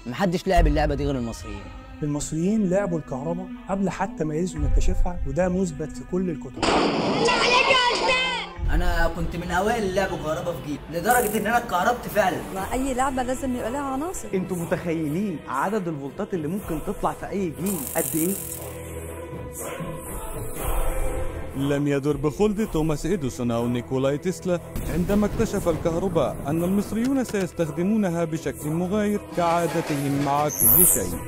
محدش لعب اللعبة دي غير المصريين. المصريين لعبوا الكهرباء قبل حتى ما يزنوا نكتشفها، وده مثبت في كل الكتب. انا كنت من اوائل اللي لعبوا كهرباء في جيل، لدرجة ان انا اتكهربت فعلا. مع اي لعبه لازم يبقى لها عناصر. انتوا متخيلين عدد الفولتات اللي ممكن تطلع في اي جيل قد ايه؟ لم يدر بخلد توماس إديسون أو نيكولاي تسلا عندما اكتشف الكهرباء أن المصريون سيستخدمونها بشكل مغاير كعادتهم مع كل شيء.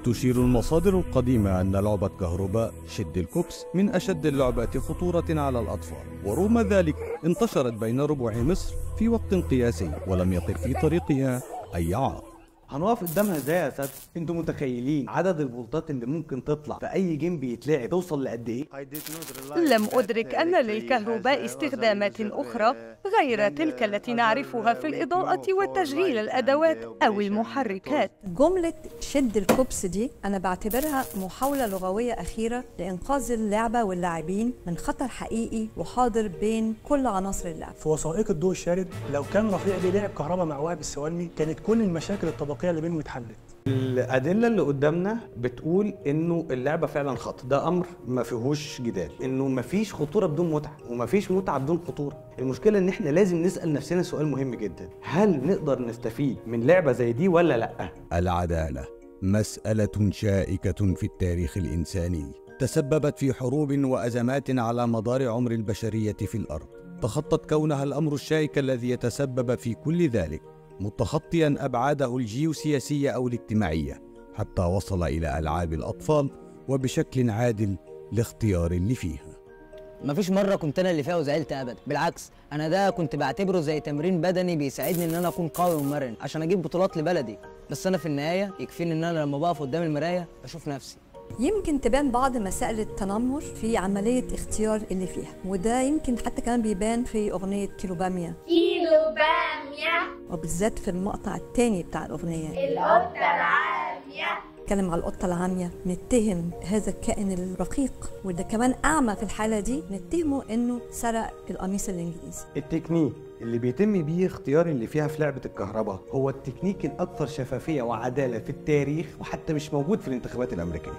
تشير المصادر القديمة أن لعبة كهرباء شد الكوبس من أشد اللعبات خطورة على الأطفال، ورغم ذلك انتشرت بين ربوع مصر في وقت قياسي ولم يقف في طريقها أي عائق. هنقف قدامها ازاي يا ساتر؟ انتوا متخيلين عدد الفولتات اللي ممكن تطلع في اي game بيتلعب توصل لقد ايه؟ لم أدرك أن للكهرباء استخدامات أخرى غير تلك التي نعرفها في الإضاءة وتشغيل الأدوات أو المحركات. جملة شد الكوبس دي أنا بعتبرها محاولة لغوية أخيرة لإنقاذ اللعبة واللاعبين من خطر حقيقي وحاضر بين كل عناصر اللعبة. في وثائق الضوء الشارد لو كان رفيع بيلعب كهرباء مع وهب السوالمي كانت كل المشاكل الطبقية اللي بينهم اتحلت. الأدلة اللي قدامنا بتقول إنه اللعبة فعلا خطر، ده أمر ما فيهوش جدال، إنه ما فيش خطورة بدون متعة وما فيش متعة بدون خطورة. المشكلة إن إحنا لازم نسأل نفسنا سؤال مهم جدا، هل نقدر نستفيد من لعبة زي دي ولا لأ؟ العدالة مسألة شائكة في التاريخ الإنساني، تسببت في حروب وأزمات على مدار عمر البشرية في الأرض، تخطت كونها الأمر الشائك الذي يتسبب في كل ذلك، متخطياً أبعاده الجيوسياسية أو الاجتماعية حتى وصل إلى ألعاب الأطفال وبشكل عادل لاختيار اللي فيها. مفيش مرة كنت أنا اللي فيها وزعلت أبدا، بالعكس أنا ده كنت بعتبره زي تمرين بدني بيساعدني إن أنا أكون قوي ومرن عشان أجيب بطولات لبلدي، بس أنا في النهاية يكفيني إن أنا لما بقف قدام المراية أشوف نفسي. يمكن تبان بعض مسائل التنمر في عملية اختيار اللي فيها، وده يمكن حتى كمان بيبان في أغنية كيلو بامية. كيلو بامية، وبالذات في المقطع الثاني بتاع الأغنية، القطة العامية. نتكلم على القطة العامية، نتهم هذا الكائن الرقيق وده كمان أعمى في الحالة دي، نتهمه إنه سرق القميص الإنجليزي. التكنيك اللي بيتم بيه اختيار اللي فيها في لعبة الكهرباء هو التكنيك الأكثر شفافية وعدالة في التاريخ، وحتى مش موجود في الانتخابات الأمريكية.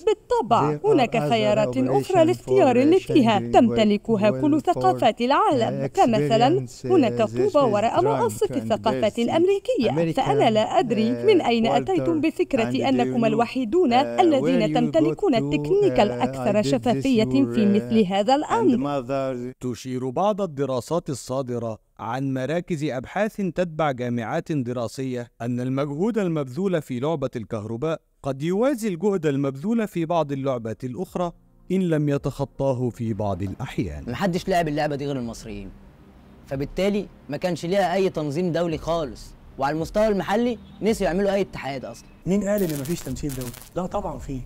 بالطبع هناك خيارات أخرى لاختيار اللي فيها تمتلكها كل ثقافات العالم، كمثلا هناك طوبة وراء مقص في الثقافات الأمريكية، فأنا لا أدري من أين أتيتم بفكرة أنكم الوحيدون الذين تمتلكون التكنيك الأكثر شفافية في مثل هذا الأمر. تشير بعض الدراسات الصادرة عن مراكز أبحاث تتبع جامعات دراسية أن المجهود المبذول في لعبة الكهرباء قد يوازي الجهد المبذول في بعض اللعبات الأخرى إن لم يتخطاه في بعض الأحيان. محدش لعب اللعبة دي غير المصريين، فبالتالي ما كانش ليها أي تنظيم دولي خالص، وعلى المستوى المحلي نسيوا يعملوا أي اتحاد أصلا. مين قال إن مفيش تمثيل دولي؟ لا طبعا فيه.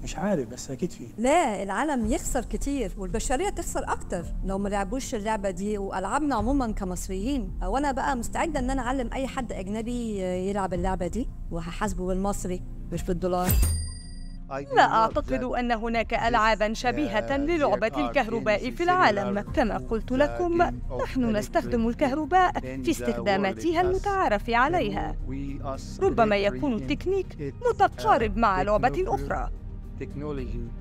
مش عارف بس أكيد فيه. لا، العالم يخسر كتير والبشرية تخسر أكتر لو ما لعبوش اللعبة دي، وألعابنا عموما كمصريين. وأنا بقى مستعدة إن أنا أعلم أي حد أجنبي يلعب اللعبة دي، وهحاسبه بالمصري مش بالدولار. لا أعتقد أن هناك ألعابا شبيهة للعبة الكهرباء في العالم، كما قلت لكم نحن نستخدم الكهرباء في استخداماتها المتعارف عليها. ربما يكون التكنيك متقارب مع لعبة أخرى،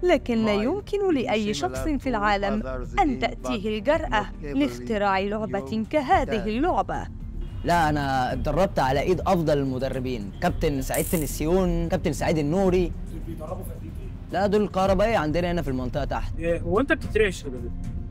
لكن لا يمكن لأي شخص في العالم أن تأتيه الجرأة لاختراع لعبة كهذه اللعبة. لا، أنا اتدربت على إيد أفضل المدربين، كابتن سعيد تنسيون، كابتن سعيد النوري. بيدربوا في قد إيه؟ لا، دول الكهربائية عندنا هنا في المنطقة تحت. هو أنت بتترعش كده؟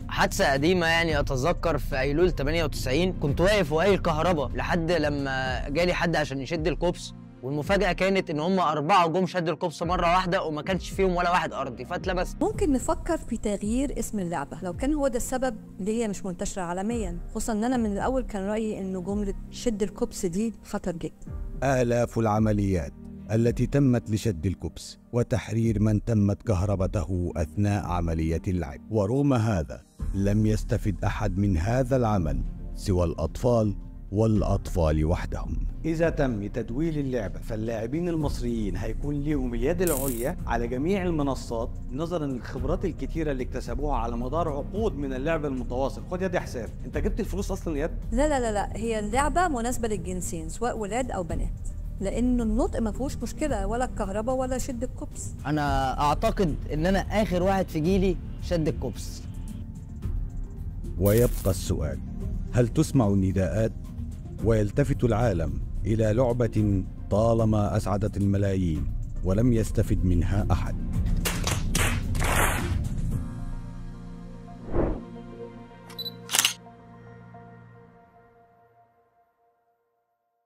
حادثة قديمة يعني، أتذكر في أيلول 98 كنت واقف وقايل كهرباء لحد لما جالي حد عشان يشد الكوبس، والمفاجأة كانت إن هم 4 جم شدوا الكوبس مرة واحدة وما كانش فيهم ولا واحد أرضي، فاتلبس. ممكن نفكر في تغيير اسم اللعبة لو كان هو ده السبب ليه هي مش منتشرة عالميا، خصوصا إن أنا من الأول كان رأيي إنه جملة شد الكوبس دي خطر جدا. آلاف العمليات التي تمت لشد الكوبس وتحرير من تمت كهربته أثناء عملية اللعب، ورغم هذا لم يستفد أحد من هذا العمل سوى الأطفال والأطفال وحدهم. إذا تم تدويل اللعبة فاللاعبين المصريين هيكون ليهم اليد العليا على جميع المنصات نظرا للخبرات الكتيرة اللي اكتسبوها على مدار عقود من اللعب المتواصل. خد يد يا حسام، أنت جبت الفلوس أصلا يد؟ لا لا لا لا، هي اللعبة مناسبة للجنسين سواء ولاد أو بنات، لأنه النطق ما فيهوش مشكلة ولا الكهرباء ولا شد الكوبس. أنا أعتقد إن أنا آخر واحد في جيلي شد الكوبس. ويبقى السؤال، هل تسمع النداءات ويلتفت العالم إلى لعبة طالما أسعدت الملايين ولم يستفد منها أحد؟